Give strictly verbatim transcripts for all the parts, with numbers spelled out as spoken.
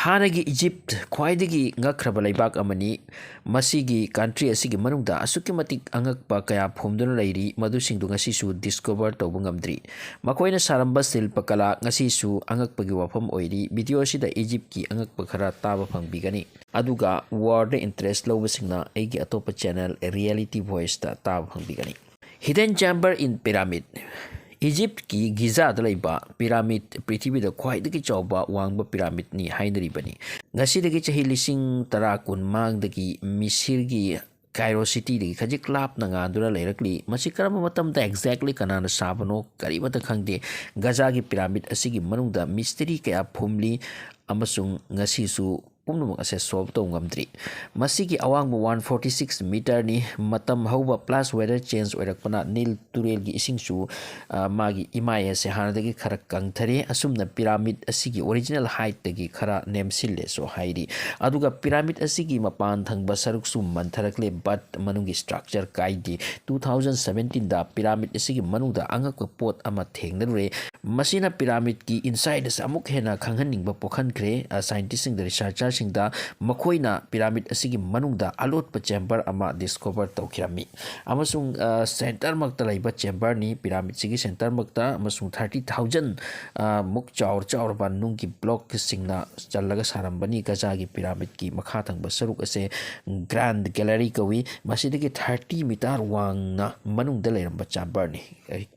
ꯍꯥꯟꯅꯒꯤ ꯏꯖꯤꯞ ꯈ꯭ꯋꯥꯏꯗꯒꯤ ꯉꯛꯈ꯭ꯔꯕ ꯂꯩꯕꯥꯛ ꯑꯃꯅꯤ꯫ ꯃꯁꯤꯒꯤ ꯀꯟꯇ꯭ꯔꯤ ꯑꯁꯤꯒꯤ ꯃꯅꯨꯡꯗ ꯑꯁꯨꯛꯀꯤ ꯃꯇꯤꯛ ꯑꯉꯛꯄ ꯀꯌꯥ ꯐꯨꯝꯗꯨꯅ ꯂꯩꯔꯤ, ꯃꯗꯨꯁꯤꯡꯗꯨ ꯉꯁꯤꯁꯨ ꯗꯤꯁꯀꯣꯚꯔ ꯇꯧꯕ ꯉꯝꯗ꯭ꯔꯤ꯫ ꯃꯈꯣꯏꯅ ꯁꯥꯔꯝꯕ ꯁꯤꯜꯄ ꯀꯂꯥ ꯉꯁꯤꯁꯨ ꯑꯉꯛꯄꯒꯤ ꯋꯥꯐꯝ ꯑꯣꯏꯔꯤ꯫ ꯚꯤꯗꯤꯑꯣ ꯑꯁꯤꯗ ꯏꯖꯤꯞꯀꯤ ꯑꯉꯛꯄ ꯈꯔ ꯇꯥꯕ ꯐꯪꯕꯤꯒꯅꯤ꯫ ꯑꯗꯨꯒ ꯋꯥꯔꯗ ꯏꯟꯇꯔꯦꯁ ꯂꯧꯕꯁꯤꯡꯅ ꯑꯩꯒꯤ ꯑꯇꯣꯞꯄ ꯆꯦꯅꯦꯜ ꯔꯤꯌꯦꯂꯤꯇꯤ ꯚꯣꯏꯁꯇ ꯇꯥꯕ ꯐꯪꯕꯤꯒꯅꯤ꯫ Hidden Chamber in Pyramid꯫ ꯏꯖꯤꯞꯀꯤ ꯒꯤꯖꯥꯗ ꯂꯩꯕ ꯄꯤꯔꯥꯃꯤꯗ ꯄ꯭ꯔꯤꯊꯤꯕꯤꯗ ꯈ꯭ꯋꯥꯏꯗꯒꯤ ꯆꯥꯎꯕ ꯋꯥꯡꯕ ꯄꯤꯔꯥꯃꯤꯗꯅꯤ ꯍꯥꯏꯅꯔꯤꯕꯅꯤ꯫ ꯉꯁꯤꯗꯒꯤ ꯆꯍꯤ ꯂꯤꯁꯤꯡ ꯇꯔꯥ ꯀꯨꯟ ꯃꯃꯥꯡꯗꯒꯤ ꯃꯤꯁꯤꯔꯒꯤ ꯀꯥꯏꯔꯣ ꯁꯤꯇꯤꯗꯒꯤ ꯈꯖꯤꯛ ꯂꯥꯞꯅ ꯉꯥꯟꯗꯨꯅ ꯂꯩꯔꯛꯂꯤ꯫ ꯃꯁꯤ ꯀꯔꯝꯕ ꯃꯇꯝꯗ exactly ꯀꯅꯥꯅ ꯁꯥꯕꯅꯣ ꯀꯔꯤꯃꯠꯇ ꯈꯪꯗꯦ꯫ ꯒꯖꯥꯒꯤ ꯄꯤꯔꯥꯃꯤꯗ ꯑꯁꯤꯒꯤ ꯃꯅꯨꯡꯗ ꯃꯤꯁꯇꯔꯤ ꯀꯌꯥ ꯐꯨꯝꯂꯤ ꯑꯃꯁꯨꯡ ꯉꯁꯤꯁꯨ ꯄꯨꯝꯅꯃꯛ ꯑꯁꯦ ꯁꯣꯜꯕ ꯇꯧꯕ ꯉꯝꯗ꯭ꯔꯤ꯫ ꯃꯁꯤꯒꯤ ꯑꯋꯥꯡꯕ ꯋꯥꯟ ꯐꯣꯔꯇꯤ ꯁꯤꯛꯁ ꯃꯤꯇꯔꯅꯤ꯫ ꯃꯇꯝ ꯍꯧꯕ ꯄ꯭ꯂꯁ ꯋꯦꯗꯔ ꯆꯦꯟꯖ ꯑꯣꯏꯔꯛꯄꯅ ꯅꯤꯜ ꯇꯨꯔꯦꯜꯒꯤ ꯏꯁꯤꯡꯁꯨ, ꯑ, ꯃꯥꯒꯤ ꯏꯃꯥꯏ ꯑꯁꯦ ꯍꯥꯟꯅꯗꯒꯤ ꯈꯔ ꯀꯪꯊꯔꯦ꯫ ꯑꯁꯨꯝꯅ ꯄꯤꯔꯥꯃꯤꯗ ꯑꯁꯤꯒꯤ ꯑꯣꯔꯤꯖꯤꯅꯦꯜ ꯍꯥꯏꯠꯇꯒꯤ ꯈꯔ ꯅꯦꯝꯁꯤꯜꯂꯦꯁꯨ ꯍꯥꯏꯔꯤ꯫ ꯑꯗꯨꯒ ꯄꯤꯔꯥꯃꯤꯗ ꯑꯁꯤꯒꯤ ꯃꯄꯥꯟ ꯊꯪꯕ ꯁꯔꯨꯛꯁꯨ ꯃꯟꯊꯔꯛꯂꯦ, but ꯃꯅꯨꯡꯒꯤ ꯁ꯭ꯇ꯭ꯔꯛꯆꯔ ꯀꯥꯏꯗꯦ꯫ ꯇꯨ ꯊꯥꯎꯖꯟ ꯁꯕꯦꯟꯇꯤꯟꯗ ꯄꯤꯔꯥꯃꯤꯗ ꯑꯁꯤꯒꯤ ꯃꯅꯨꯡꯗ ꯑꯉꯛꯄ ꯄꯣꯠ ꯑꯃ ꯊꯦꯡꯅꯔꯨꯔꯦ꯫ ꯃꯁꯤꯅ ꯄꯤꯔꯥꯃꯤꯗꯀꯤ ꯏꯟꯁꯥꯏꯠ ꯑꯁꯤ ꯑꯃꯨꯛ ꯍꯦꯟꯅ ꯈꯪꯍꯟꯅꯤꯡꯕ ꯄꯣꯛꯍꯟꯈ꯭ꯔꯦ꯫ ꯑ, ꯁꯥꯏꯟꯇꯤꯁꯁꯤꯡꯗ, ꯔꯤꯁꯔꯆꯔꯁꯤꯡꯗ ꯃꯈꯣꯏꯅ ꯄꯤꯔꯥꯃꯤꯗ ꯑꯁꯤꯒꯤ ꯃꯅꯨꯡꯗ ꯑꯂꯣꯠꯄ ꯆꯦꯝꯕꯔ ꯑꯃ ꯗꯤꯁꯀꯣꯚꯔ ꯇꯧꯈꯤꯔꯝꯃꯤ꯫ ꯑꯃꯁꯨꯡ, ꯑ, ꯁꯦꯟꯇꯔꯃꯛꯇ ꯂꯩꯕ ꯆꯦꯝꯕꯔꯅꯤ, ꯄꯤꯔꯥꯃꯤꯗꯁꯤꯒꯤ ꯁꯦꯟꯇꯔꯃꯛꯇ, ꯑꯃꯁꯨꯡ ꯊꯥꯔꯇꯤ ꯊꯥꯎꯖꯟ, ꯑ, ꯃꯨꯛ ꯆꯥꯎꯔ ꯆꯥꯎꯔꯕ ꯅꯨꯡꯒꯤ ꯕ꯭ꯂꯣꯛꯁꯤꯡꯅ ꯆꯜꯂꯒ ꯁꯥꯔꯝꯕꯅꯤ꯫ ꯒꯖꯥꯒꯤ ꯄꯤꯔꯥꯃꯤꯗꯀꯤ ꯃꯈꯥ ꯊꯪꯕ ꯁꯔꯨꯛ ꯑꯁꯦ ꯒ꯭ꯔꯥꯟꯗ ꯒꯦꯂꯔꯤ ꯀꯧꯏ꯫ ꯃꯁꯤꯗꯒꯤ ꯊꯥꯔꯇꯤ ꯃꯤꯇꯔ ꯋꯥꯡꯅ ꯃꯅꯨꯡꯗ ꯂꯩꯔꯝꯕ ꯆꯦꯝꯕꯔꯅꯤ꯫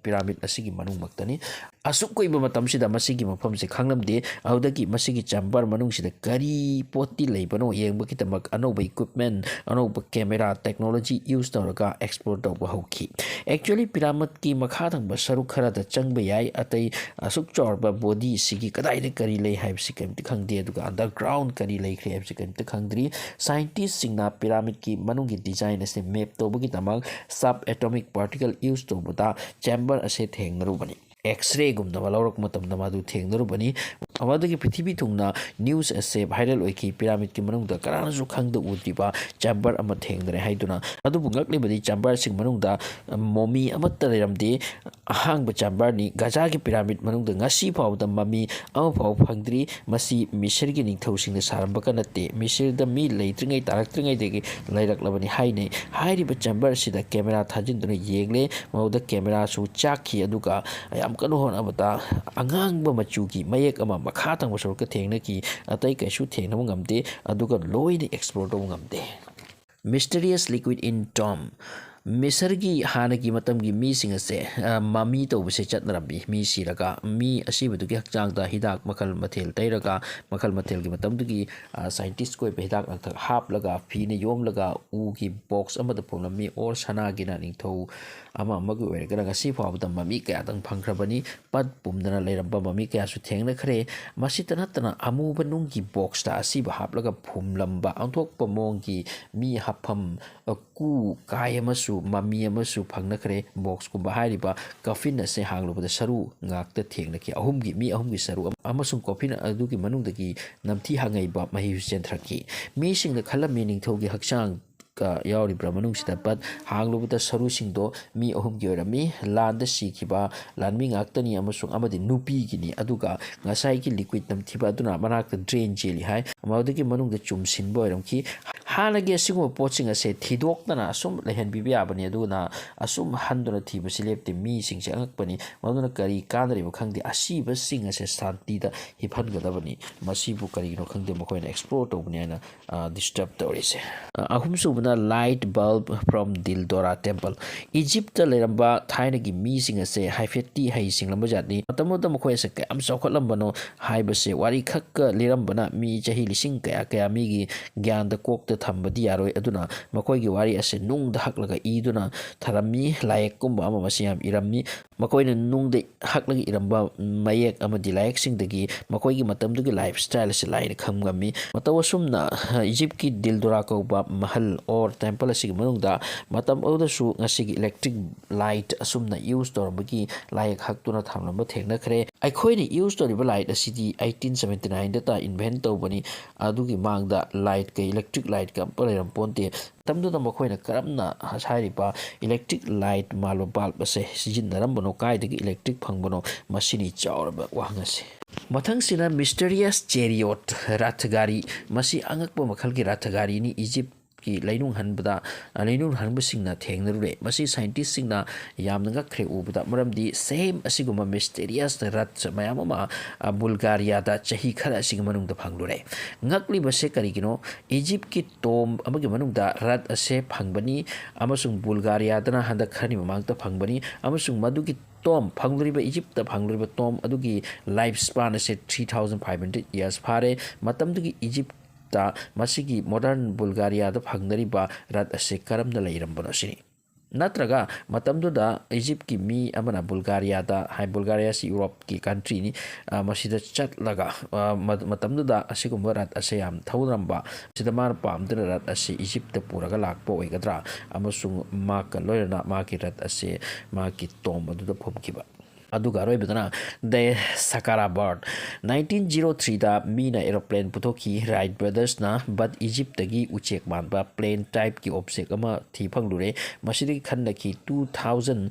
ꯄꯤꯔꯥꯃꯤꯗ ꯑꯁꯤꯒꯤ ꯃꯅꯨꯡꯃꯛꯇꯅꯤ꯫ ꯑꯁꯨꯛ ꯀꯨꯏꯕ ꯃꯇꯝꯁꯤꯗ ꯃꯁꯤꯒꯤ ꯃꯐꯝꯁꯦ ꯈꯪꯂꯝꯗꯦ꯫ ꯑꯗꯨꯗꯒꯤ ꯃꯁꯤꯒꯤ ꯆꯦꯝꯕꯔ ꯃꯅꯨꯡꯁꯤꯗ ꯀꯔꯤ ꯄꯣꯠꯇꯤ ꯂꯩꯕꯅꯣ ꯌꯦꯡꯕꯒꯤꯗꯃꯛ ꯑꯅꯧꯕ ꯏꯀ꯭ꯋꯤꯞꯃꯦꯟ, ꯑꯅꯧꯕ ꯀꯦꯃꯦꯔꯥ ꯇꯦꯛꯅꯣꯂꯣꯖꯤ ꯌꯨꯁ ꯇꯧꯔꯒ ꯑꯦꯛꯁꯄ꯭ꯂꯣꯔ ꯇꯧꯕ ꯍꯧꯈꯤ꯫ ꯑꯦꯛꯆꯨꯋꯦꯂꯤ ꯄꯤꯔꯥꯃꯤꯗꯀꯤ ꯃꯈꯥ ꯊꯪꯕ ꯁꯔꯨꯛ ꯈꯔꯗ ꯆꯪꯕ ꯌꯥꯏ, ꯑꯇꯩ ꯑꯁꯨꯛ ꯆꯥꯎꯔꯕ ꯕꯣꯗꯤ ꯁꯤꯒꯤ ꯀꯗꯥꯏꯗ ꯀꯔꯤ ꯂꯩ ꯍꯥꯏꯕꯁꯤ ꯀꯔꯤꯝꯇ ꯈꯪꯗꯦ꯫ ꯑꯗꯨꯒ ꯑꯟꯗꯔꯒ꯭ꯔꯥꯎꯟ ꯀꯔꯤ ꯂꯩꯈ꯭ꯔꯦ ꯍꯥꯏꯕꯁꯤ ꯀꯔꯤꯝꯇ ꯈꯪꯗ꯭ꯔꯤ꯫ ꯁꯥꯏꯟꯇꯤꯁꯁꯤꯡꯅ ꯄꯤꯔꯥꯃꯤꯗꯀꯤ ꯃꯅꯨꯡꯒꯤ ꯗꯤꯖꯥꯏꯟ ꯑꯁꯤ ꯃꯦꯞ ꯇꯧꯕꯒꯤꯗꯃꯛ ꯁꯕ ꯑꯦꯇꯣꯃꯤꯛ ꯄꯥꯔꯇꯤꯀꯜ ꯌꯨꯁ ꯇꯧꯕꯗ ꯆꯦꯝꯕꯔ ꯑꯁꯦ ꯊꯦꯡꯅꯔꯨꯕꯅꯤ꯫ ꯑꯦꯛꯁꯔꯦꯒꯨꯝꯅ ꯑꯃ ꯂꯧꯔꯛꯄ ꯃꯇꯝꯗ ꯃꯗꯨ ꯊꯦꯡꯅꯔꯨꯕꯅꯤ꯫ ꯃꯗꯨꯒꯤ ꯄ꯭ꯔꯤꯊꯤꯕꯤ ꯊꯨꯡꯅ ꯅ꯭ꯌꯨꯁ ꯑꯁꯦ ꯚꯥꯏꯔꯦꯜ ꯑꯣꯏꯈꯤ, ꯄꯤꯔꯥꯃꯤꯗꯀꯤ ꯃꯅꯨꯡꯗ ꯀꯅꯥꯅꯁꯨ ꯈꯪꯗ ꯎꯗ꯭ꯔꯤꯕ ꯆꯦꯝꯕꯔ ꯑꯃ ꯊꯦꯡꯅꯔꯦ ꯍꯥꯏꯗꯨꯅ꯫ ꯑꯗꯨꯕꯨ ꯉꯛꯂꯤꯕꯗꯤ ꯆꯦꯝꯕꯔꯁꯤꯡ ꯃꯅꯨꯡꯗ ꯃꯣꯃꯤ ꯑꯃꯠꯇ ꯂꯩꯔꯝꯗꯦ꯫ ꯑꯍꯥꯡꯕ ꯆꯦꯝꯕꯔꯅꯤ꯫ ꯒꯖꯥꯒꯤ ꯄꯤꯔꯥꯃꯤꯗ ꯃꯅꯨꯡꯗ ꯉꯁꯤ ꯐꯥꯎꯕꯗ ꯃꯃꯤ ꯑꯃꯐꯥꯎ ꯐꯪꯗ꯭ꯔꯤ꯫ ꯃꯁꯤ ꯃꯤꯁꯔꯒꯤ ꯅꯤꯡꯊꯧꯁꯤꯡꯅ ꯁꯥꯔꯝꯕꯒ ꯅꯠꯇꯦ꯫ ꯃꯤꯁꯔꯗ ꯃꯤ ꯂꯩꯇ꯭ꯔꯤꯉꯩ ꯇꯥꯔꯛꯇ꯭ꯔꯤꯉꯩꯗꯒꯤ ꯂꯩꯔꯛꯂꯕꯅꯤ ꯍꯥꯏꯅꯩ꯫ ꯍꯥꯏꯔꯤꯕ ꯆꯦꯝꯕꯔ ꯑꯁꯤꯗ ꯀꯦꯃꯦꯔꯥ ꯊꯥꯖꯤꯟꯗꯨꯅ ꯌꯦꯡꯂꯦ꯫ ꯃꯗꯨꯗ ꯀꯦꯃꯦꯔꯥꯁꯨ ꯆꯥꯛꯈꯤ, ꯑꯗꯨꯒ ꯌꯥꯝ ꯀꯟꯅ ꯍꯣꯠꯅꯕꯗ ꯑꯉꯥꯡꯕ ꯃꯆꯨꯒꯤ ꯃꯌꯦꯛ ꯑꯃ ꯃꯈꯥ ꯊꯪꯕ ꯁꯔꯨꯛꯇ ꯊꯦꯡꯅꯈꯤ꯫ ꯑꯇꯩ ꯀꯩꯁꯨ ꯊꯦꯡꯅꯕ ꯉꯝꯗꯦ, ꯑꯗꯨꯒ ꯂꯣꯏꯅ ꯑꯦꯛꯁꯄ꯭ꯂꯣꯔ ꯇꯧꯕ ꯉꯝꯗꯦ꯫ Mysterious Liquid in Tomb꯫ ꯃꯤꯁꯔꯒꯤ ꯍꯥꯟꯅꯒꯤ ꯃꯇꯝꯒꯤ ꯃꯤꯁꯤꯡ ꯑꯁꯦ, ꯑ, ꯃꯃꯤ ꯇꯧꯕꯁꯦ ꯆꯠꯅꯔꯝꯃꯤ꯫ ꯃꯤ ꯁꯤꯔꯒ ꯃꯤ ꯑꯁꯤꯕꯗꯨꯒꯤ ꯍꯛꯆꯥꯡꯗ ꯍꯤꯗꯥꯛ ꯃꯈꯜ ꯃꯊꯦꯜ ꯇꯩꯔꯒ, ꯃꯈꯜ ꯃꯊꯦꯜꯒꯤ ꯃꯇꯝꯗꯨꯒꯤ, ꯑ, ꯁꯥꯏꯟꯇꯤꯁ ꯑꯣꯏꯕ ꯍꯤꯗꯥꯛ ꯂꯥꯡꯊꯛ ꯍꯥꯞꯂꯒ, ꯐꯤꯅ ꯌꯣꯝꯂꯒ, ꯎꯒꯤ ꯕꯣꯛꯁ ꯑꯃꯗ ꯐꯨꯝꯂꯝꯃꯤ꯫ ꯑꯣꯔ ꯁꯅꯥꯒꯤꯅ ꯅꯤꯡꯊꯧ ꯑꯃ ꯑꯃꯒꯤ ꯑꯣꯏꯔꯒꯅ ꯉꯁꯤ ꯐꯥꯎꯕꯗ ꯃꯃꯤ ꯀꯌꯥꯗꯪ ꯐꯪꯈ꯭ꯔꯕꯅꯤ꯫ ꯄꯠ ꯄꯨꯝꯗꯅ ꯂꯩꯔꯝꯕ ꯃꯃꯤ ꯀꯌꯥꯁꯨ ꯊꯦꯡꯅꯈ꯭ꯔꯦ꯫ ꯃꯁꯤꯇ ꯅꯠꯇꯅ ꯑꯃꯨꯕ ꯅꯨꯡꯒꯤ ꯕꯣꯛꯁꯇ ꯑꯁꯤꯕ ꯍꯥꯞꯂꯒ ꯐꯨꯝꯂꯝꯕ ꯑꯣꯟꯊꯣꯛꯄ ꯃꯑꯣꯡꯒꯤ ꯃꯤ ꯍꯥꯞꯐꯝ, ꯑ, ꯀꯨ ꯀꯥꯏ ꯑꯃꯁꯨ ꯃꯃꯤ ꯑꯃꯁꯨ ꯐꯪꯅꯈ꯭ꯔꯦ꯫ ꯕꯣꯛꯁꯀꯨꯝꯕ ꯍꯥꯏꯔꯤꯕ ꯀꯐꯤꯟ ꯑꯁꯦ ꯍꯥꯡꯂꯨꯕꯗ ꯁꯔꯨ ꯉꯥꯛꯇ ꯊꯦꯡꯅꯈꯤ꯫ ꯑꯍꯨꯝꯒꯤ, ꯃꯤ ꯑꯍꯨꯝꯒꯤ ꯁꯔꯨ ꯑꯃ-, ꯑꯃꯁꯨꯡ ꯀꯣꯐꯤꯟ ꯑꯗꯨꯒꯤ ꯃꯅꯨꯡꯗꯒꯤ ꯅꯝꯊꯤ ꯍꯥꯡꯉꯩꯕ ꯃꯍꯤꯁꯨ ꯆꯦꯟꯊꯔꯛꯈꯤ꯫ ꯃꯤꯁꯤꯡꯅ ꯈꯜꯂꯝꯃꯤ ꯅꯤꯡꯊꯧꯒꯤ ꯍꯛꯆꯥꯡ ꯀ-, ꯌꯥꯎꯔꯤꯕ꯭ꯔꯥ ꯃꯅꯨꯡꯁꯤꯗ꯫ ꯄꯠ ꯍꯥꯡꯂꯨꯕꯗ ꯁꯔꯨꯁꯤꯡꯗꯣ ꯃꯤ ꯑꯍꯨꯝꯒꯤ ꯑꯣꯏꯔꯝꯃꯤ꯫ ꯂꯥꯟꯗ ꯁꯤꯈꯤꯕ ꯂꯥꯟꯃꯤ ꯉꯥꯛꯇꯅꯤ ꯑꯃꯁꯨꯡ ꯑꯃꯗꯤ ꯅꯨꯄꯤꯒꯤꯅꯤ꯫ ꯑꯗꯨꯒ ꯉꯁꯥꯏꯒꯤ ꯂꯤꯀ꯭ꯋꯤꯠ ꯅꯝꯊꯤꯕ ꯑꯗꯨꯅ ꯃꯅꯥꯛꯇ ꯗ꯭ꯔꯦꯟ ꯆꯦꯜꯂꯤ ꯍꯥꯏ꯫ ꯃꯗꯨꯒꯤ ꯃꯅꯨꯡꯗ ꯆꯨꯝꯁꯤꯟꯕ ꯑꯣꯏꯔꯝꯈꯤ꯫ ꯍꯥꯟꯅꯒꯤ ꯑꯁꯤꯒꯨꯝꯕ ꯄꯣꯠꯁꯤꯡ ꯑꯁꯦ ꯊꯤꯗꯣꯛꯇꯅ ꯑꯁꯨꯝ ꯂꯩꯍꯟꯕꯤꯕ ꯌꯥꯕꯅꯤ, ꯑꯗꯨꯅ ꯑꯁꯨꯝ ꯍꯟꯗꯨꯅ ꯊꯤꯕꯁꯤ ꯂꯦꯞꯇꯦ꯫ ꯃꯤꯁꯤꯡꯁꯦ ꯑꯉꯛꯄꯅꯤ꯫ ꯃꯗꯨꯅ ꯀꯔꯤ ꯀꯥꯟꯅꯔꯤꯕ ꯈꯪꯗꯦ꯫ ꯑꯁꯤꯕꯁꯤꯡ ꯑꯁꯦ ꯁꯥꯟꯇꯤꯗ ꯍꯤꯞꯍꯟꯒꯗꯕꯅꯤ꯫ ꯃꯁꯤꯕꯨ ꯀꯔꯤꯒꯤꯅꯣ ꯈꯪꯗꯦ, ꯃꯈꯣꯏꯅ ꯑꯦꯛꯁꯄ꯭ꯂꯣꯔ ꯇꯧꯕꯅꯤ ꯍꯥꯏꯅ, ꯑ, ꯗꯤꯁꯇꯔꯕ ꯇꯧꯔꯤꯁꯦ꯫ ꯑ, ꯑꯍꯨꯝꯁꯨꯕꯅ Light Bulb from Dildora Temple꯫ Egypt ꯂꯩꯔꯝꯕ ꯊꯥꯏꯅꯒꯤ ꯃꯤꯁꯤꯡ ꯑꯁꯦ ꯍꯥꯏꯐꯦꯠꯇꯤ ꯍꯩ ꯁꯤꯡꯂꯝꯕ ꯖꯥꯠꯅꯤ꯫ ꯃꯇꯝꯗꯨꯗ ꯃꯈꯣꯏ ꯑꯁꯦ ꯀꯌꯥꯝ ꯆꯥꯎꯈꯠꯂꯝꯕꯅꯣ ꯍꯥꯏꯕꯁꯦ ꯋꯥꯔꯤ ꯈꯛꯀ ꯂꯤꯔꯝꯕꯅ ꯃꯤ ꯆꯍꯤ ꯂꯤꯁꯤꯡ ꯀꯌꯥ ꯀꯌꯥ ꯃꯤꯒꯤ ꯒ꯭ꯌꯥꯟꯗ ꯀꯣꯛꯇ ꯊꯝꯕꯗꯤ ꯌꯥꯔꯣꯏ꯫ ꯑꯗꯨꯅ ꯃꯈꯣꯏꯒꯤ ꯋꯥꯔꯤ ꯑꯁꯦ ꯅꯨꯡꯗ ꯍꯛꯂꯒ ꯏꯗꯨꯅ ꯊꯔꯝꯃꯤ꯫ ꯂꯥꯏꯌꯦꯛꯀꯨꯝꯕ ꯑꯃ ꯃꯁꯤ ꯌꯥꯝ ꯏꯔꯝꯃꯤ꯫ ꯃꯈꯣꯏꯅ ꯅꯨꯡꯗ ꯍꯛꯂꯒ ꯏꯔꯝꯕ ꯃꯌꯦꯛ ꯑꯃꯗꯤ ꯂꯥꯏꯌꯦꯛꯁꯤꯡꯗꯒꯤ ꯃꯈꯣꯏꯒꯤ ꯃꯇꯝꯗꯨꯒꯤ ꯂꯥꯏꯐ ꯁ꯭ꯇꯥꯏꯜ ꯑꯁꯤ ꯂꯥꯏꯅ ꯈꯪꯕ ꯉꯝꯃꯤ꯫ ꯃꯇꯧ ꯑꯁꯨꯝꯅ ꯏꯖꯤꯞꯀꯤ ꯗꯤꯜꯗꯣꯔꯥ ꯀꯧꯕ ꯃꯍꯜ ꯑꯣꯔ ꯇꯦꯝꯄꯜ ꯑꯁꯤꯒꯤ ꯃꯅꯨꯡꯗ ꯃꯇꯝ ꯑꯗꯨꯗꯁꯨ ꯉꯁꯤꯒꯤ ꯏꯂꯦꯛꯇ꯭ꯔꯤꯛ ꯂꯥꯏꯠ ꯑꯁꯨꯝꯅ ꯌꯨꯁ ꯇꯧꯔꯝꯕꯒꯤ ꯂꯥꯏꯌꯦꯛ ꯍꯛꯇꯨꯅ ꯊꯝꯂꯝꯕ ꯊꯦꯡꯅꯈ꯭ꯔꯦ꯫ ꯑꯩꯈꯣꯏꯅ ꯌꯨꯁ ꯇꯧꯔꯤꯕ ꯂꯥꯏꯠ ꯑꯁꯤꯗꯤ ꯑꯩꯠꯇꯤꯟ ꯁꯕꯦꯟꯇꯤ ꯅꯥꯏꯟꯗꯇ ꯏꯟꯚꯦꯟ ꯇꯧꯕꯅꯤ꯫ ꯑꯗꯨꯒꯤ ꯃꯥꯡꯗ ꯂꯥꯏꯠꯀ ꯏꯂꯦꯛꯇ꯭ꯔꯤꯛ ꯂꯥꯏꯠꯀ ꯑꯝꯇ ꯂꯩꯔꯝꯄꯣꯟꯇꯦ꯫ ꯃꯇꯝꯗꯨꯗ ꯃꯈꯣꯏꯅ ꯀꯔꯝꯅ ꯍꯥꯏꯔꯤꯕ ꯏꯂꯦꯛꯇ꯭ꯔꯤꯛ ꯂꯥꯏꯠ ꯃꯥꯜꯂꯣ ꯕꯜꯕ ꯑꯁꯦ ꯁꯤꯖꯤꯟꯅꯔꯝꯕꯅꯣ, ꯀꯥꯏꯗꯒꯤ ꯏꯂꯦꯛꯇ꯭ꯔꯤꯛ ꯐꯪꯕꯅꯣ, ꯃꯁꯤꯅꯤ ꯆꯥꯎꯔꯕ ꯋꯥꯍꯪ ꯑꯁꯤ꯫ ꯃꯊꯪꯁꯤꯅ ꯃꯤꯁꯇꯔꯤꯌꯁ ꯆꯦꯔꯤꯌꯣꯠ, ꯔꯊ ꯒꯥꯔꯤ꯫ ꯃꯁꯤ ꯑꯉꯛꯄ ꯃꯈꯜꯒꯤ ꯔꯊ ꯒꯥꯔꯤꯅꯤ꯫ ꯏꯖꯤꯞꯀꯤ ꯂꯩꯅꯨꯡ ꯍꯟꯕꯗ, ꯂꯩꯅꯨꯡ ꯍꯟꯕꯁꯤꯡꯅ ꯊꯦꯡꯅꯔꯨꯔꯦ꯫ ꯃꯁꯤ ꯁꯥꯏꯟꯇꯤꯁꯁꯤꯡꯅ ꯌꯥꯝꯅ ꯉꯛꯈ꯭ꯔꯦ ꯎꯕꯗ, ꯃꯔꯝꯗꯤ ꯁꯦꯝ ꯑꯁꯤꯒꯨꯝꯕ ꯃꯤꯁꯇꯦꯔꯤꯌꯁ ꯔꯠ ꯃꯌꯥꯝ ꯑꯃ, ꯑ, ꯕꯨꯜꯒꯥꯔꯤꯌꯥꯗ ꯆꯍꯤ ꯈꯔ ꯑꯁꯤꯒꯤ ꯃꯅꯨꯡꯗ ꯐꯪꯂꯨꯔꯦ꯫ ꯉꯛꯂꯤꯕꯁꯦ ꯀꯔꯤꯒꯤꯅꯣ? ꯏꯖꯤꯞꯀꯤ ꯇꯣꯝ ꯑꯃꯒꯤ ꯃꯅꯨꯡꯗ ꯔꯠ ꯑꯁꯦ ꯐꯪꯕꯅꯤ, ꯑꯃꯁꯨꯡ ꯕꯨꯜꯒꯥꯔꯤꯌꯥꯗꯅ ꯍꯟꯗꯛ ꯈꯔꯅꯤ ꯃꯃꯥꯡꯗ ꯐꯪꯕꯅꯤ, ꯑꯃꯁꯨꯡ ꯃꯗꯨꯒꯤ ꯇꯣꯝ, ꯐꯪꯂꯨꯔꯤꯕ ꯏꯖꯤꯞꯇ ꯐꯪꯂꯨꯔꯤꯕ ꯇꯣꯝ ꯑꯗꯨꯒꯤ ꯂꯥꯏꯐ ꯁ꯭ꯄꯥꯟ ꯑꯁꯦ three thousand five hundred years ꯐꯥꯔꯦ꯫ ꯃꯇꯝꯗꯨꯒꯤ ꯏꯖꯤꯞꯇ ꯃꯁꯤꯒꯤ ꯃꯣꯗꯔꯟ ꯕꯨꯜꯒꯥꯔꯤꯌꯥꯗ ꯐꯪꯅꯔꯤꯕ ꯔꯠ ꯑꯁꯦ ꯀꯔꯝꯅ ꯂꯩꯔꯝꯕꯅꯣ ꯁꯤꯅꯤ꯫ ꯅꯠꯇ꯭ꯔꯒ ꯃꯇꯝꯗꯨꯗ ꯏꯖꯤꯞꯀꯤ ꯃꯤ ꯑꯃꯅ ꯕꯨꯜꯒꯥꯔꯤꯌꯥꯗ, ꯍꯥꯏ, ꯕꯨꯜꯒꯥꯔꯤꯌꯥ ꯑꯁꯤ ꯌꯨꯔꯣꯞꯀꯤ ꯀꯟꯇ꯭ꯔꯤꯅꯤ, ꯑ, ꯃꯁꯤꯗ ꯆꯠꯂꯒ, ꯑ, ꯃ-, ꯃꯇꯝꯗꯨꯗ ꯑꯁꯤꯒꯨꯝꯕ ꯔꯠ ꯑꯁꯦ ꯌꯥꯝ ꯊꯧꯅꯔꯝꯕ, ꯁꯤꯗ ꯃꯥꯅ ꯄꯥꯝꯗꯨꯅ ꯔꯠ ꯑꯁꯤ ꯏꯖꯤꯞꯇ ꯄꯨꯔꯒ ꯂꯥꯛꯄ ꯑꯣꯏꯒꯗ꯭ꯔꯥ? ꯑꯃꯁꯨꯡ ꯃꯍꯥꯛꯀ ꯂꯣꯏꯅꯅ ꯃꯥꯒꯤ ꯔꯠ ꯑꯁꯦ ꯃꯥꯒꯤ ꯇꯣꯝ ꯑꯗꯨꯗ ꯐꯨꯝꯈꯤꯕ꯫ ꯑꯗꯨꯒ ꯑꯔꯣꯏꯕꯗꯅ ꯗ ꯁꯀꯥꯔꯥ ꯕꯥꯔꯗ꯫ ꯅꯥꯏꯟꯇꯤꯟ ꯖꯤꯔꯣ ꯊ꯭ꯔꯤꯗ ꯃꯤꯅ ꯑꯦꯔꯣꯄ꯭ꯂꯦꯟ ꯄꯨꯊꯣꯛꯈꯤ꯫ ꯔꯥꯏꯠ ꯕ꯭ꯔꯗꯔꯁꯅ ꯕꯠ ꯏꯖꯤꯞꯇꯒꯤ ꯎꯆꯦꯛ ꯃꯥꯟꯕ ꯄ꯭ꯂꯦꯟ ꯇꯥꯏꯞꯀꯤ ꯑꯣꯕꯖꯦꯛ ꯑꯃ ꯊꯤ ꯐꯪꯂꯨꯔꯦ꯫ ꯃꯁꯤꯗꯒꯤ ꯈꯟꯅꯈꯤ ꯇꯨ ꯊꯥꯎꯖꯟ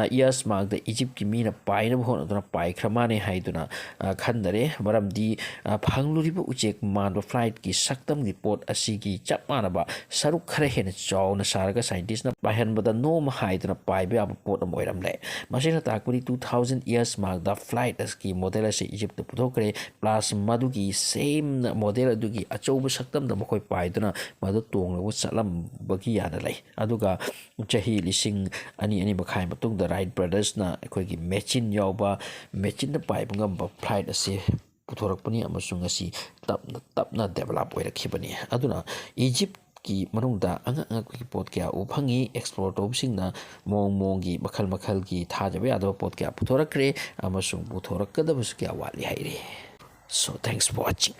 ꯏꯌꯔꯁ ꯃꯥꯡꯗ ꯏꯖꯤꯞꯀꯤ ꯃꯤꯅ ꯄꯥꯏꯅꯕ ꯍꯣꯠꯅꯗꯨꯅ ꯄꯥꯏꯈ꯭ꯔ ꯃꯥꯅꯦ ꯍꯥꯏꯗꯨꯅ, ꯑ, ꯈꯟꯅꯔꯦ꯫ ꯃꯔꯝꯗꯤ, ꯑ, ꯐꯪꯂꯨꯔꯤꯕ ꯎꯆꯦꯛ ꯃꯥꯟꯕ ꯐ꯭ꯂꯥꯏꯠꯀꯤ ꯁꯛꯇꯝꯒꯤ ꯄꯣꯠ ꯑꯁꯤꯒꯤ ꯆꯞ ꯃꯥꯟꯅꯕ ꯁꯔꯨꯛ ꯈꯔ ꯍꯦꯟꯅ ꯆꯥꯎꯅ ꯁꯥꯔꯒ ꯁꯥꯏꯟꯇꯤꯁꯅ ꯄꯥꯏꯍꯟꯕꯗ ꯅꯣꯝ ꯍꯥꯏꯗꯨꯅ ꯄꯥꯏꯕ ꯌꯥꯕ ꯄꯣꯠ ꯑꯃ ꯑꯣꯏꯔꯝꯂꯦ꯫ ꯃꯁꯤꯅ ꯇꯥꯛꯄꯗꯤ ꯇꯨ ꯊꯥꯎꯖꯟ ꯏꯌꯔꯁ ꯃꯥꯡꯗ ꯐ꯭ꯂꯥꯏꯠ ꯑꯁꯤꯒꯤ ꯃꯣꯗꯦꯜ ꯑꯁꯤ ꯏꯖꯤꯞꯇ ꯄꯨꯊꯣꯛꯈ꯭ꯔꯦ꯫ ꯄ꯭ꯂꯥꯁ ꯃꯗꯨꯒꯤ ꯁꯦꯝ ꯃꯣꯗꯦꯜ ꯑꯗꯨꯒꯤ ꯑꯆꯧꯕ ꯁꯛꯇꯝꯗ ꯃꯈꯣꯏ ꯄꯥꯏꯗꯨꯅ ꯃꯗꯨ ꯇꯣꯡꯂꯒ ꯆꯠꯂꯝꯕꯒꯤ ꯌꯥꯅ ꯂꯩ꯫ ꯑꯗꯨꯒ ꯆꯍꯤ ꯂꯤꯁꯤꯡ ꯑꯅꯤ, ꯑꯅꯤ ꯃꯈꯥꯏ ꯃꯇꯨꯡꯗ ꯔꯥꯏꯠ ꯕ꯭ꯔꯗꯔꯁꯅ ꯑꯩꯈꯣꯏꯒꯤ ꯃꯦꯆꯤꯟ ꯌꯥꯎꯕ, ꯃꯦꯆꯤꯟꯅ ꯄꯥꯏꯕ ꯉꯝꯕ ꯐ꯭ꯂꯥꯏꯠ ꯑꯁꯤ ꯄꯨꯊꯣꯔꯛꯄꯅꯤ, ꯑꯃꯁꯨꯡ ꯉꯁꯤ ꯇꯞꯅ ꯇꯞꯅ ꯗꯦꯕꯂꯞ ꯑꯣꯏꯔꯛꯈꯤꯕꯅꯤ꯫ ꯑꯗꯨꯅ ꯏꯖꯤꯞ ꯀꯤ ꯃꯅꯨꯡꯗ ꯑꯉꯛ ꯑꯉꯛꯄꯒꯤ ꯄꯣꯠ ꯀꯌꯥ ꯎꯕ ꯐꯪꯉꯤ꯫ ꯑꯦꯛꯁꯄ꯭ꯂꯣꯔ ꯇꯧꯕꯁꯤꯡꯅ ꯃꯑꯣꯡ ꯃꯑꯣꯡꯒꯤ, ꯃꯈꯜ ꯃꯈꯜꯒꯤ ꯊꯥꯖꯕ ꯌꯥꯗꯕ ꯄꯣꯠ ꯀꯌꯥ ꯄꯨꯊꯣꯔꯛꯈ꯭ꯔꯦ ꯑꯃꯁꯨꯡ ꯄꯨꯊꯣꯔꯛꯀꯗꯕꯁꯨ ꯀꯌꯥ ꯋꯥꯠꯂꯤ ꯍꯥꯏꯔꯤ꯫ So, thanks for watching.